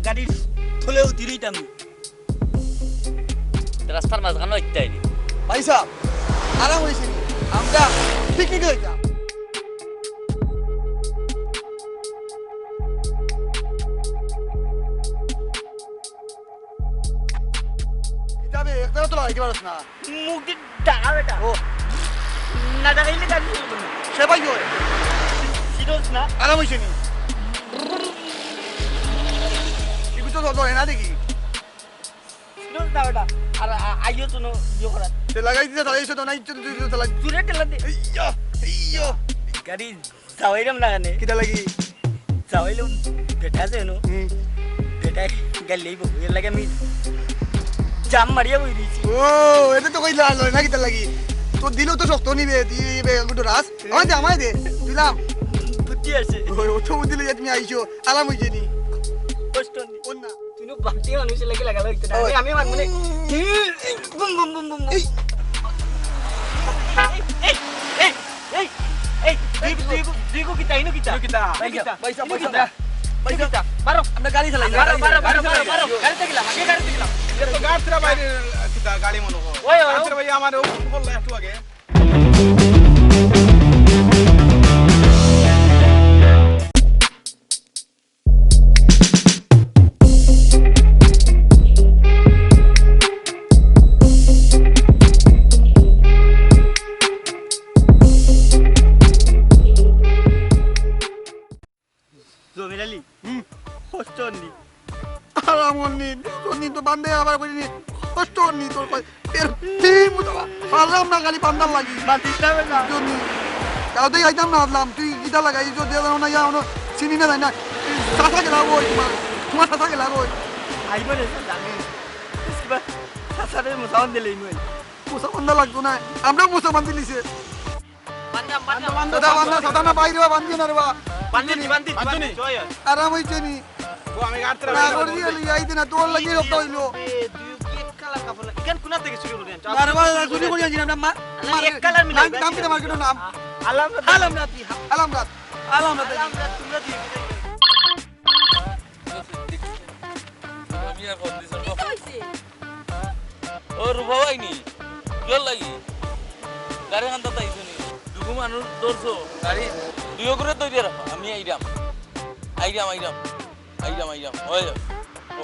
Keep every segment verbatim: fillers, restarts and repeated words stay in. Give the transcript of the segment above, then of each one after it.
গাড়ির তলে উঠি রইতাম। রাস্তার মাঝখানো আইতায় নি। ভাই সাহেব, আরাম অইছে নি? আমরা পিকনিকে যাইতাম। কিতাবে একটাও তো লাগাইতে পারস না। মুখ দি ডাকা বেটা। ও। না ডাকাইলে গাড়ি চলবো না। সে ভাই ওই। সিরিয়াস না? আরাম অইছে নি? এগুলো তো ধরে না দেখি। সিরিয়াস না বেটা। আর আ-, আইও তো নো, ইয়ে করার। তে লাগাই দিতে তাহলে এসে তো নাই, তুই তো চালাই। জোরে ঠেলা দে। ইয়া, ইয়া। গাড়ি চালাইলাম না কেনে? কিতা লাগি? চালাইলাম, বেটা আছে নো? হুম। বেটা গাইলেই বউ, এর লাগি আমি জাম মারিয়া বই দিয়েছি। ও, এটা তো কইলা লয় না কিতা লাগি? তোর দিলও তো শক্ত নিবে, তুই এই বে-, গুটো রাস। আমায় দে, আমায় দে, দিলাম। বুদ্ধি আছে। ও, ও তো বুদ্ধি লইয়া তুমি আইছো, আরাম অইছে নি? কষ্ট নেই। ওর না। তুই নো বাটি মানুষের লাগি লাগালো হইতো না। ওই। আমি, আমি মারবো নে। Broom, broom, broom, broom, broom. এই। এই, এই, এই, এই, এই, দুই, দুই, দুই গো কিতা, ইনো কিতা? ইনো কিতা? ভাই, কিতা? ভাই সাহেব, ইনো ভাই কিতা? সাহেব। ভাই সাহেব। কিতা? বারো। আমরা গাড়ি চালাই, বারো, গাড়ি বারো, চালাই, বারো, গাড়ি বারো, চালাই। বারো। গাড়ি চালাই, আগে গাড়ি চালাই। এ তো গাড়ি চালাই বাইরে কিতা গাড়ি মনে হয়। ওই, ওই, ওই। গাড়ি চালাই ভাই আমার ও ফোন করলো একটু আগে। জমির আলী, হুম। কষ্ট নি। আরাম নি, দুজন নি তো বান্ধে আবার করি নি। কষ্ট নি তোর কই। এর এই মুতাবা, পারলাম না খালি বান্ধার লাগি। বান্ধিস না বেটা। দুজন নি। তাও তো খাইতাম না, আনলাম। তুই কিতা লাগাই, এই যে দেওয়া না, ইয়া, অনো চিনি না, যায় না। এই চাচা গেলা কই তোমার? তোমার চাচা গেলা কই? আইবো রে, চাচা। বুঝবা, চাচারে মুসাফান দিলে ইমই। মুসাফান না লাগতো না, আমরা মুসাফান দিলিছে। বান্ধা, বান্ধা, বান্ধা, দাদা, বান্ধা, দাদা, না, বাইরে বা, বান্ধিও না রে বা। বান্ধিনি, বান্ধিনি, বান্ধিনি। বান্ধিনি, জয় হয়। আরাম অইছে নি? ও, আমি গাড়ি না, চালাই। করে দিয়ে লই আইতে না, তোর লাগি রক্ত হইলো। এ, তুই কি এক কালার কাপড় লাগে? ইখান কোনা থেকে চুরি করে আনছো? বারবার চুরি করে আনছি না, আমরা মা-, না, মার-, এক কালার মিলে নাম, নাম কি তোমার মার্কেটের নাম? আলম রাত। আলম রাত, আলম রাত। আলম রাত। আলম রাত, তোমরা দিয়ে কোথায়? আমি আর ফোন দিছি। কিতা অইছে? ও রূপা ভাই নি? কিয়র লাগি? গাড়ি কান্দাত আইছো নি? দুগু মানুষ ধরছো? গাড়ি দুইও করে ধরিয়া রাখো, আমি আইরাম। আইরাম, আইরাম। আইরাম, আইরাম। ওই যাও। ও।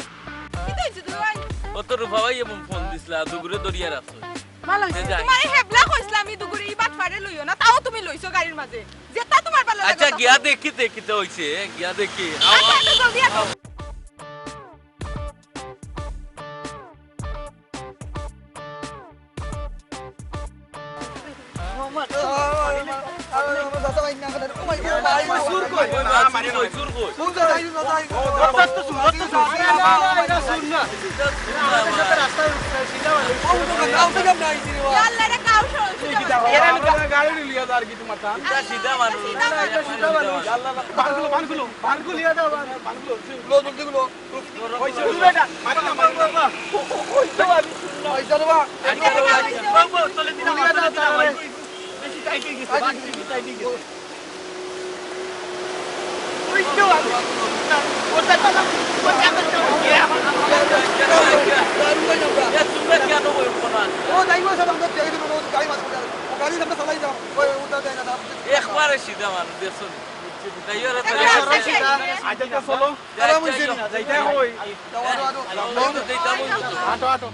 কিতা অইছে দুলা ভাই? ও তো রূপা ভাই এবং ফোন দিছলা, দুগুরে ধরিয়া রাখছো। ভালা অইছে। এ যাই। তোমারে হেবলা কইছলাম, ই দুগুরে ই বাটফারে লইও না, তাও তুমি লইছো গাড়ির মাঝে। যেতা তোমার ভালা লাগে আচ্ছা, তা গিয়া করো। দেখি, দেখি তো অইছে, গিয়া দেখি। আও, আচ্ছা, আও। আচ্ছা, জলদি আও। আও। সিধা মানুষ। সিধা মানুষ। বানগুলো, বানগুলো, বানগুলো, ইয়া দাও, বান, বানগুলো। একবারে সিধা মানুষ, দেখছো নি? তাই ওরা তো আচ্ছা, আচ্ছা, চলো। যাইতে কই? আটো, আটো।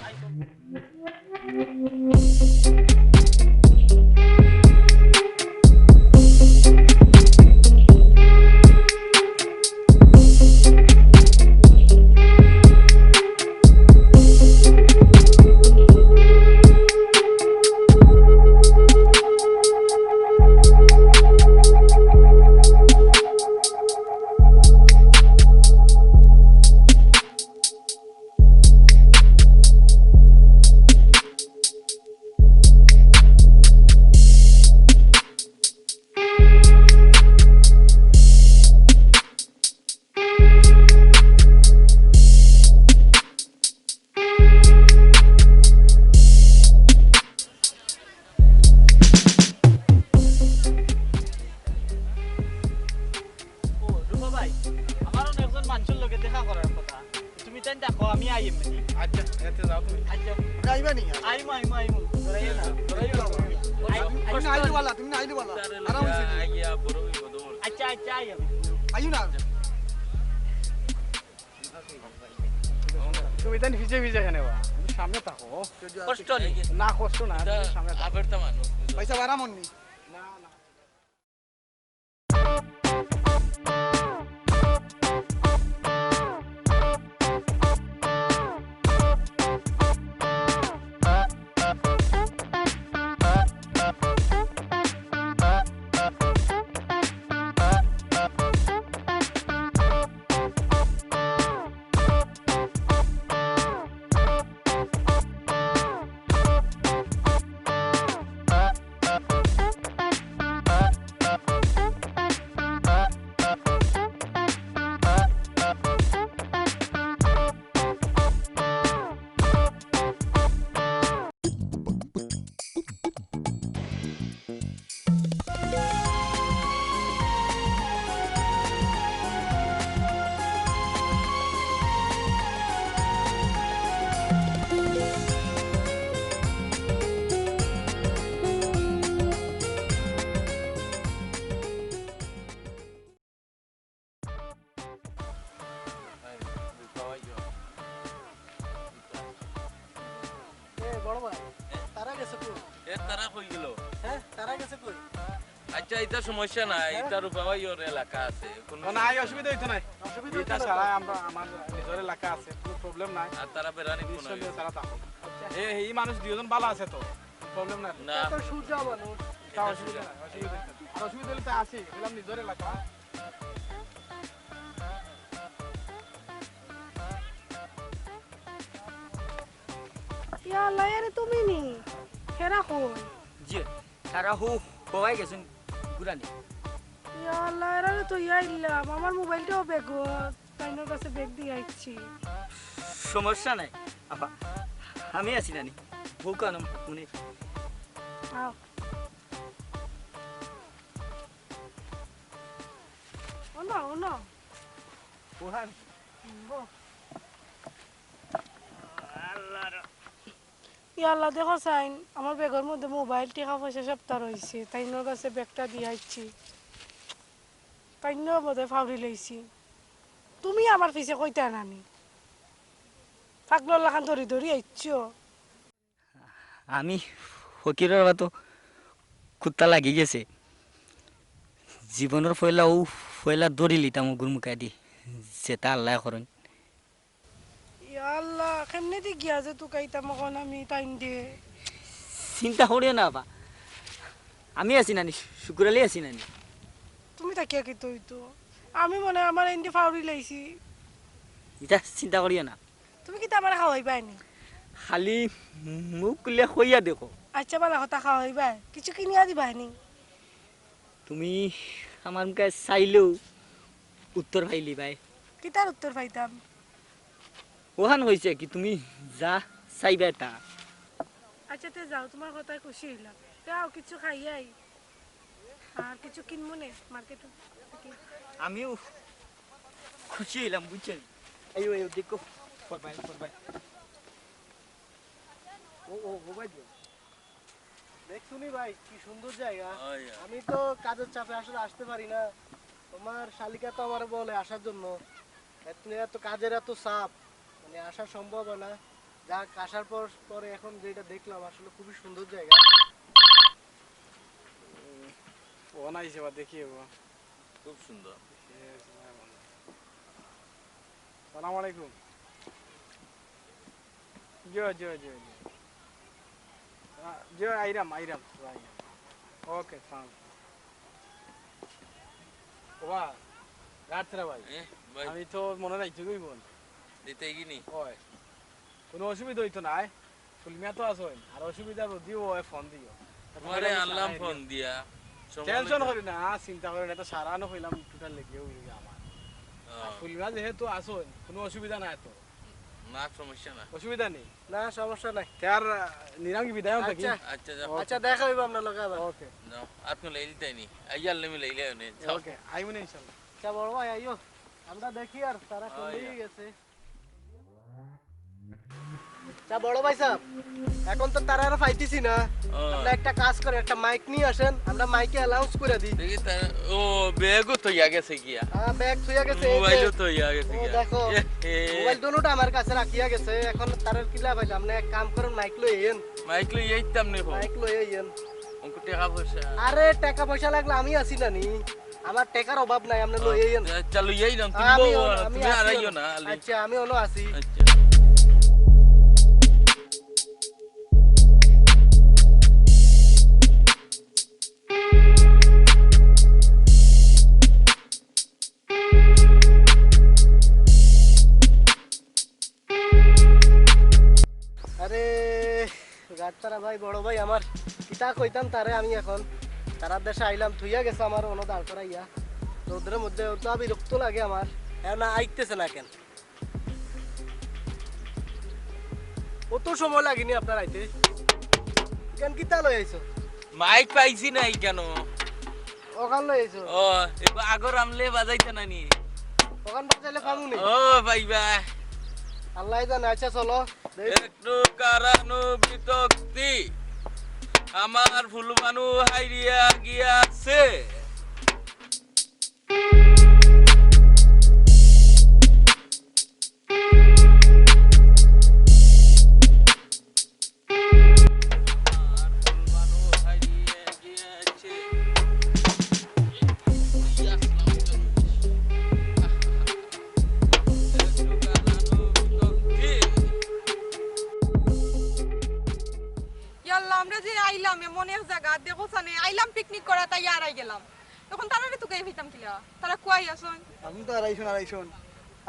তুমি না আইলে বালা, তুমি না আইলে বালা। আরাম হইছে। আইয়া বড় হইব দৌড়। আচ্ছা, আচ্ছা, আইয়া। আইও না। তুমি তাই পিছে পিছে কেনে বা? তুমি সামনে থাকো। কষ্ট নেই। না, কষ্ট না, এটা তুমি সামনে থাকো। আবেরতা মানুষ। পয়সা বাড়া মন নেই। না, না। এ বড় ভাই, তারা গেছে কই? এ, তারা কই গেল? হ্যাঁ, তারা গেছে কই? আচ্ছা, এটা সমস্যা নাই, হ্যাঁ? এটা রূপা ভাইর এলাকা আছে, কোনো ও, নাই, অসুবিধা হইতো নাই। অসুবিধা হইতো এটা না তো? ছাড়া আমরা, আমার নিজের এলাকা আছে, কোনো প্রবলেম নাই। আর তারা বেড়ানি কোনো নিঃসন্দেহে হইছে। তারা থাকো। আচ্ছা। এ, এই মানুষ দুইজন ভালো আছে তো, প্রবলেম নাই। না। এটা তো সুজা মানুষ। এটা অসুবিধা নাই, অসুবিধা নাই। আর অসুবিধা হইলে তো আসি, বললাম নিজের এলাকা। ইয়া আল্লাহ, এরে তুমি নি? হেরা কই? জি, তারা হো, হওয়াই গেছেন ঘুরানি। ইয়া আল্লাহ, এরারে তো ইয়া ইল্লাম, আমার মোবাইলটাও ব্যাগ, তাইনর কাছে ব্যাগ দিয়া আইছি। সমস্যা নাই, আপা, আমি আছি নানি, বউ কানো মনে। আও। ও না, ও না। ওহান। বউ। ইয়া আল্লাহ, দেখো চাইন, আমার ব্যাগর মধ্যে মোবাইল, টেকা পয়সা সবতা রইছে। তাইনর কাছে ব্যাগটা দিয়া আইছি। তাইনও বোধহয় ফাউরি লইছি। তুমি আমার পিছে কইতা নানি? পাগলর লাখান দৌড়ি দৌড়ি আইছো। আমি ফকিরর বাতো কুত্তা লাগি গেছে। জীবনর পয়লা ও পয়লা ধরি লিতাম অগুর মুখাদি, যেটা আল্লায় করইন। ইয়া আল্লাহ, কেমনে দি গিয়া যে তুকাইতাম অখন আমি তাইনরে। চিন্তা করিও না, আপা। আমি আছি নানি, শুকুর আলী আছি নানি। তুমি থাকিয়া কিতা অইতো? আমি মনে হয় আমার এন্ডি ফাউরি লাইছি। ইতা চিন্তা করিও না। তুমি কিতা আমারে খাওয়াইবায় নি? খালি মুখ খুলিয়া কইয়া দেখো। আচ্ছা, বালা কথা, খাওয়াইবায়? কিছু কিনিয়া দিবায় নি? তুমি আমার মুখে চাইলেও উত্তর পাইলিবায়। কিতার উত্তর পাইতাম? ওহান কইছে কি তুমি যা চাইবায় তা। আচ্ছা, তে যাও, তোমার কথায় খুশি হইলাম। তে আও কিছু খাইয়াই। আর কিছু কিনমু নে মার্কেট থাকি। আমিও খুশি হইলাম, বুঝছেন? এই, ওই, ওই, দেখো। ফোর বাই, ফোর বাই। ও, ও, ও ভাই। দেখছুনি ভাই, কি সুন্দর জায়গা। ওই, ওই। আমি তো কাজের চাপে আসলে আসতে পারি না। তোমার শালিকা তো আমার বলে আসার জন্য। এত, এত কাজের এত চাপ, মানে আসা সম্ভব হয় না। যাক, আসার পর, পরে এখন যেটা দেখলাম, আসলে খুবই সুন্দর জায়গা। ও না, হিসেবে দেখি ও। খুব সুন্দর। সালাম আলাইকুম। জি, জি, জি, জি। আ, জি, আইরাম, আইরাম, আইরাম। ওকে, সালাম। ওবা, রাত্রে ভাই। এ, ভাই। আমি তো মনে নাই, তুই বল। দিতে কি নি? ওই। কোনো অসুবিধা হইতো না, আয়। ফুলমিয়া তো আছইন, আর অসুবিধা যদি হয় ফোন দিও। তোমারে আনলাম ফোন দিয়া, সময় টেনশন মতো। করি না, চিন্তা করি না, এটা সারানো কইলাম টোটাল লেগে ওই আমার। ও। আর ফুলমিয়া যেহেতু আছইন, কোনো অসুবিধা নাই তো। না, সমস্যা না। অসুবিধা নেই? না, সমস্যা নাই। তে আর, আহ, নিরাম কি বিদায় হন থাকি? আচ্ছা। আচ্ছা, যাও। ওকে। আচ্ছা, দেখা হইব আপনার লগে আবার। ওকে। যাও, আপনি লইলতাই নি। আইয়ার লেমি লইলে নে। যাও। ওকে, আইমু নে ইনশাল্লাহ। আচ্ছা, বড় ভাই, আইও। আমরা দেখি আর তারা কোন ওই। দিকে গেছে। তা বড় ভাই সাহেব, এখন তো তারারে পাইতেছি না। ও। আপনি একটা কাজ করেন, একটা মাইক নিয়ে আসেন, আমরা মাইকে অ্যানাউন্স করে দিই। দেখি তা, ও, ব্যাগও থইয়া গেছে গিয়া। হ্যাঁ, ব্যাগ থইয়া গেছে, এই যে। মোবাইলও থইয়া গেছে ও, গিয়া। দেখো। এ, এ। মোবাইল দুটোটা আমার কাছে রাখিয়া গেছে, এখন তারার কিলা পাইলাম না। এক কাম করুন, মাইক লই আইয়েন। মাইক লই আইতাম নি, মাইক লই আইয়েন। অঙ্কু টাকা পয়সা। আরে, টাকা পয়সা লাগলে আমি আছি না নি। আমার টেকার অভাব নাই, আপনি লই আইয়েন। আচ্ছা, লই আইলাম, তুমি আমি বউ, অন-, আমি তুমি আছি আর আইও অন-, না, আলি। আচ্ছা, আমি অনো আছি। আচ্ছা। আরে, গাটতারা ভাই, বড় ভাই আমার, কিতা কইতাম তারে আমি এখন। তারার দেশে আইলাম, থুইয়া গেছে আমার অনো দাঁড় করাইয়া। রোদ্রের মধ্যে অত বিরক্ত লাগে আমার, এখন আইতেছে না কেন? অত সময় লাগেনি আপনার আইতে, কেন কিতা লই আইছো? মাইক পাইছি নাই কেন? ওখান লই আইছো? ও, এবার আগর আমলে বাজাইতে না নি? ওখান বাজাইলে পামু নি? ও, পাইবা। আল্লাহ জানে, আচ্ছা চলো। একটু কারানো বিতক্তি, আমার ফুলবানু হারিয়া গিয়াছে। ইয়াল্লা, আমরা যে আইলাম এমন এক জাগা, দেখো সানে, আইলাম পিকনিক করা, তাই আর আই গেলাম। এখন তারারে তুকাই হইতাম কিলা? তারা কুয়াই আছইন। এখন তো আর আইছইন, আর আইছইন।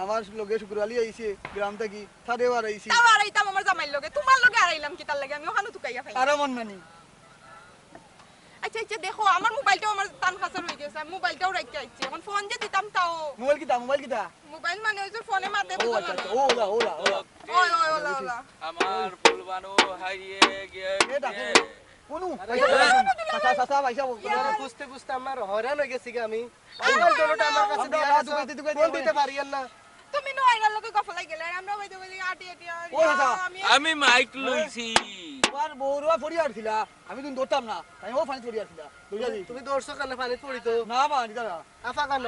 আমার লগে শুকুর আলী আইছে গ্রাম থাকি, তারেও আর আইছি। তাও আর আইতাম আমার জামাইর লগে, তোমার লগে আর আইলাম কিতার লাগি? আমি ওখানে তুকাইয়া পাই। আর আমার নানি। আচ্ছা, আচ্ছা, দেখো, আমার মোবাইলটাও আমার তান কাছে রই গেছে, আমি মোবাইলটাও রাখিয়া আইছি। এখন ফোন যে দিতাম তাও। মোবাইল কিতা, মোবাইল কিতা? মোবাইল মানে ওই যে ফোনে মাতে, ও বুঝো আচ্ছা, না? আচ্ছা, ও ওলা, ওলা, ওলা। ওই, ওই, ওলা, ওলা। আমার ফুলবানু হারিয়ে গিয়েছে। এ ডাকে। কোনু? আরে, পয়সা, আরে, পয়সা, আরে, চাচা, চাচা, পয়সা বল। ইয়ার। খুঁজতে খুঁজতে আমার হয়রান হয়ে গেছি গি আমি। মোবাইল দুটোটা আমার কাছে আমরা দিয়া গেছো। দুকাইতে, দুকাইতে ফোন দিতে পারি আর না। তুমি নয়রার লগে গফলাই গেলে, আর আমরা হইতে হইতে আটি আটি আর ও চাচা। আমি আমি মাইক লইছি। তোমার বউরুয়া পড়ি আর ছিলা, আমি তুমি ধরতাম না, আমি ও পানি পড়ি আর ছিলা। বুঝলি? তুমি ধরছো কেন পানি পড়ি তো? না, পানি দাঁড়া। আফা কেন?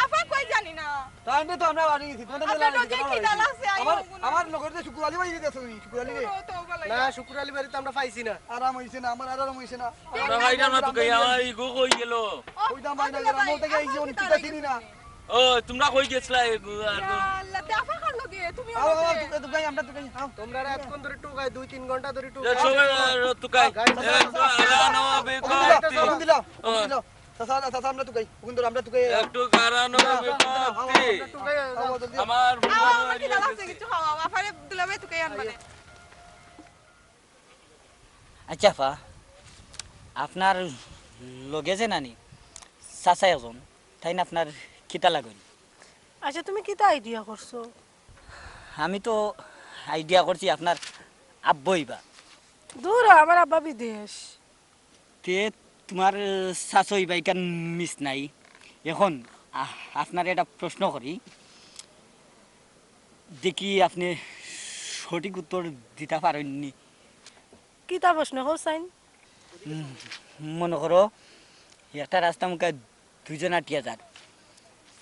আফা কই জানি না। তাইলে তো আমরা বাড়ি গেছি, তোমাদের আচ্ছা, বেলা তো গেছি, দেখি আমার দাঁড়া বাড়ি আছে, গেছি। আইও আমার, মনে। আমার লগর যে শুকুর আলী বাড়ি গেছে, তুমি শুকুর আলী রে। তো, তো, বলাই। না, শুকুর আলী বাড়ি তো আমরা পাইছি না। আরাম হইছে না, আমার আরাম হইছে না। আমরা বাইরে না তো কই, আমার ইগো কই গেল? ও, ওই দাম বাইরে ও, গেলাম, দুলাভাই, ওটা কি এই যে আপনি উনি পিতা চিনি না। ও, তোমরা কই গেছলা? এগো, আর ইয়া আল্লাহ, তে আফা কার লগে? তুমি আও, আও, আও, লগে। তুকাই, তুকাই, আমরা তুকাই, আও। তোমরা এতক্ষণ ধরে টুকাই, দুই তিন ঘন্টা ধরে টুকাই। এ, সবাই, আ, তুকাই। গাড়ি চালাও। একটু আরানো বেকতি। ওখান দিলাও, ওখান দিলাও। চাচা, চাচা, আমরা তুকাই, ওখান ধরে আমরা তুকাই। একটু কারানো না, না, না, বিপত্তি। আমরা তুকাই, আও, আও, জলদি আও। আমার আও, আমার কি দাদা আছে, কিছু খাওয়াও, আফারে দুলাভাই তুকাই আনবানে। আচ্ছা, আফা, আপনার লগে যে নানি, চাচা একজন, তাইন আপনার কিতা লাগইন? আচ্ছা, তুমি কিতা আইডিয়া করছো? আমি তো আইডিয়া করছি আপনার আব্বা অইবা। দূর হ, আমার আব্বা বিদেশ। তে তোমার চাচা অইবা ইখান মিস নাই। এখন আ-, আপনারে একটা প্রশ্ন করি, দেখি আপনে সঠিক উত্তর দিতা পারইন নি। কিতা প্রশ্ন, কও চাইন? উম, মনো করো, একটা রাস্তা মুখে দুইজন আটিয়া যার,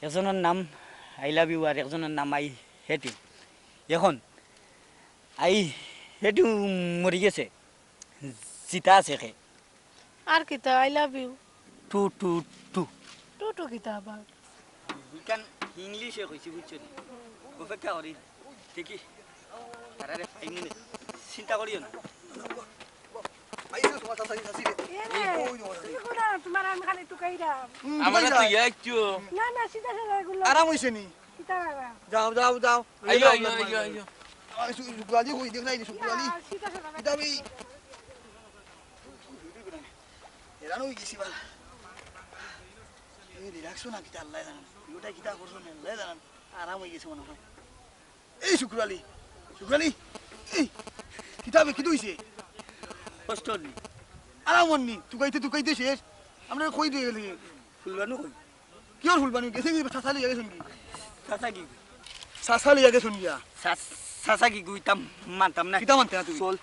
একজনর নাম I love you আর একজনর নাম I hate you। এখন I hate you মরি গেছে, জিতা আছে কে? আর কিতা, I love you। Two, two, two। Two, two কিতা আবার? ইখান ইংলিশে কইছি, বুঝছো নি? অপেক্ষা করি, দেখি। আরে, আরে, পাইমু নে। চিন্তা করিও না। আইসো, তোমার চাচা, চাচি রে। এ রে, ওই, ওই, ওই। তুমি কোনা, তোমার আমি খালি তুকাইরাম। হুম, আমারে তুকাই তো যা। ইয়া একটু। না, না, সিধা সাদা এগুলা। আরাম হইছে নি? কিতা আরাম? যাও, যাও, যাও। আইও, আইও, আইও, আইও। আইসো, শুকুর আলী কই, দেখ না, এই যে শুকুর আলী। না, সিধা সাদা। কিতা আমি এরানো হয়ে গেছি বালা। এই রিল্যাক্সও না, কিতা আল্লাহ জানেন। ওটা কিতা করছো না, আল্লাহ জানেন। আরাম হয়ে গেছে মনে হয়। এই শুকুর আলী, শুকুর আলী, এই, কিতা বে, কিতা হইছে? কষ্ট নি। আরাম হননি, তুকাইতে তুকাইতে শেষ। আমরা কই দিয়ে গেলি? ফুলবানু কই? কি ওর ফুলবানু? গেছে কি? চাচা লইয়া গেছেন কি? চাচা কি? চাচা লইয়া গেছেন গিয়া? চাচ-, চাচা কি কইতাম, মানতাম না। কিতা মানতে না তুই? চল।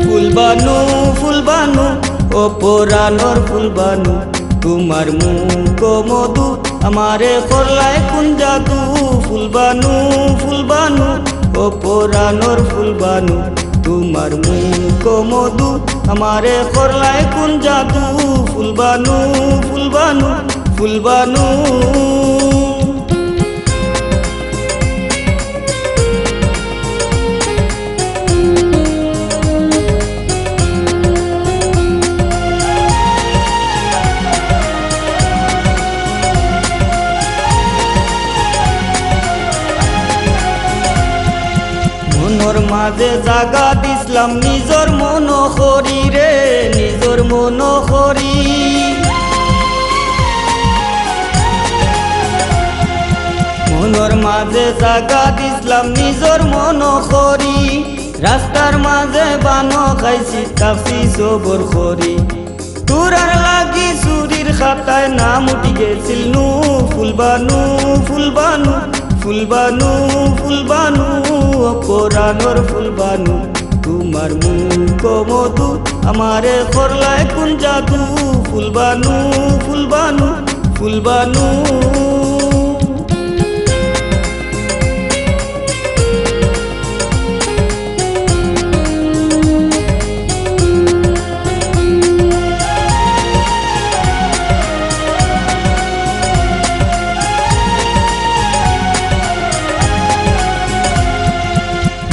ফুলবানু, ফুলবানু, ও পরানর ফুলবানু, তুমার মুখ মধু আমারে করলায় কুন জাদু। ফুলবানু, ফুলবানু, ও পরানর ফুলবানু, তুমার মুখ মধু আমারে করলায় কুন জাদু। ফুলবানু, ফুলবানু, ফুলবানু। মনর মাঝে জাগা দিছলাম নিজর মনো করি রে, নিজর মনো করি। মনর মাঝে জাগা দিছলাম নিজর মনো করি, রাস্তার মাঝে বানো খাইছি, থাকছি সবর করি। তোরার লাগি চুরির খাতায় নাম উঠি গেছিল নু। ফুলবানু, ফুলবানু, ফুলবানু, ফুলবানু, ও পরানর ফুলবানু, তুমার মুখ মধু আমারে করলায় কুন জাদু। ফুলবানু, ফুলবানু, ফুলবানু।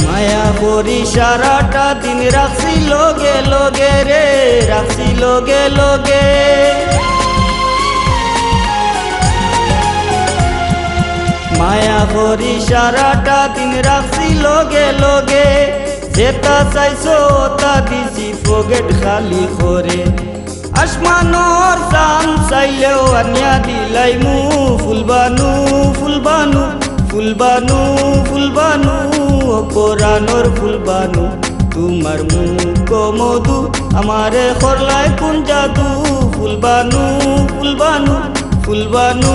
মায়া করি সারাটা দিন রাখছি লগে লগে রে, রাখছি লগে লগে। মায়া করি সারাটা দিন রাখছি লগে লগে, যেটা চাইছো ওটা দিছি পকেট খালি করে। আসমানর চান চাইলেও আনিয়া দিলাইমু। ফুলবানু, ফুলবানু, ফুলবানু, ফুলবানু, ও পরানর ফুলবানু, তুমার মুখ মধু আমারে করলায় কুন জাদু। ফুলবানু, ফুলবানু, ফুলবানু।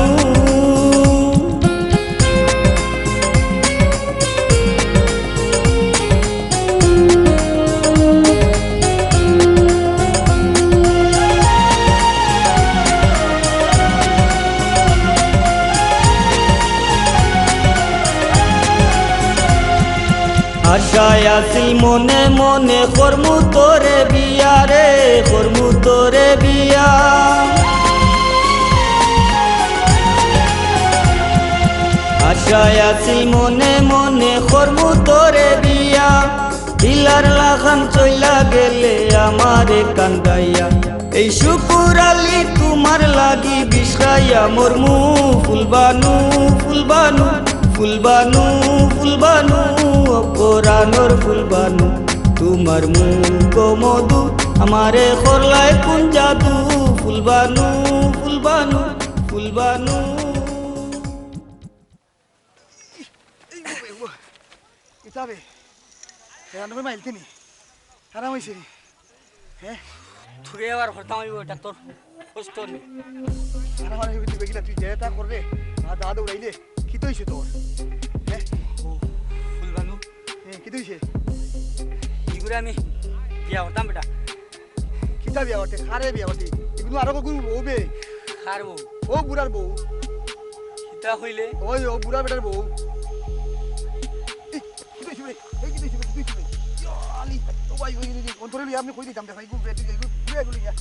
আশায় আছিল মনে মনে করমু তোরে বিয়া রে, করমু তোরে বিয়া। আশায় আছিল মনে মনে করমু তোরে বিয়া, বিলার লাখান চইলা গেলে আমারে কান্দাইয়া। এই শুকুর আলী তুমার লাগি বিষ খাইয়া মরমু। ফুলবানু, ফুলবানু, ফুলবানু, ফুলবানু, ও পরানর ফুলবানু, তুমার মুখ মধু আমারে করলায় কুন জাদু। ফুলবানু, ফুলবানু, ফুলবানু। এই ও, ও, ইতা বে। এ, আনবে মাইল তিনি। আরাম অইছে নি? হ্যাঁ? তোরে আবার করতাম অইবো, ইটা তোর কষ্ট নি। আরাম অইবো, তুই বেগিলা, তুই যেতা করবে, আর দাদা উড়াইলে, কিতা অইছে তোর? হ্যাঁ? ও, ফুলবানু। হ্যাঁ, কিতা অইছে? ইগুরে আমি বিয়া করতাম বেটা। কিতা বিয়া করতে? কারে বিয়া করতে? ইগুলো আরো কগুলো বউ বে। কার বউ? ও বুড়ার বউ। কিতা কইলে? ওই, ও বুড়া বেটার বউ। এই, কিতা অইছে বে? এই, কিতা অইছে বে? কিতা অইছে বে? ইয়া আলী, ও ভাই, ওই, ওই, ওই, অন্তরে লইয়া আমি কই দিতাম, দেখা, ইগুলো বে, তুই ইগুলো ঘুরে ইগুলো ইয়া।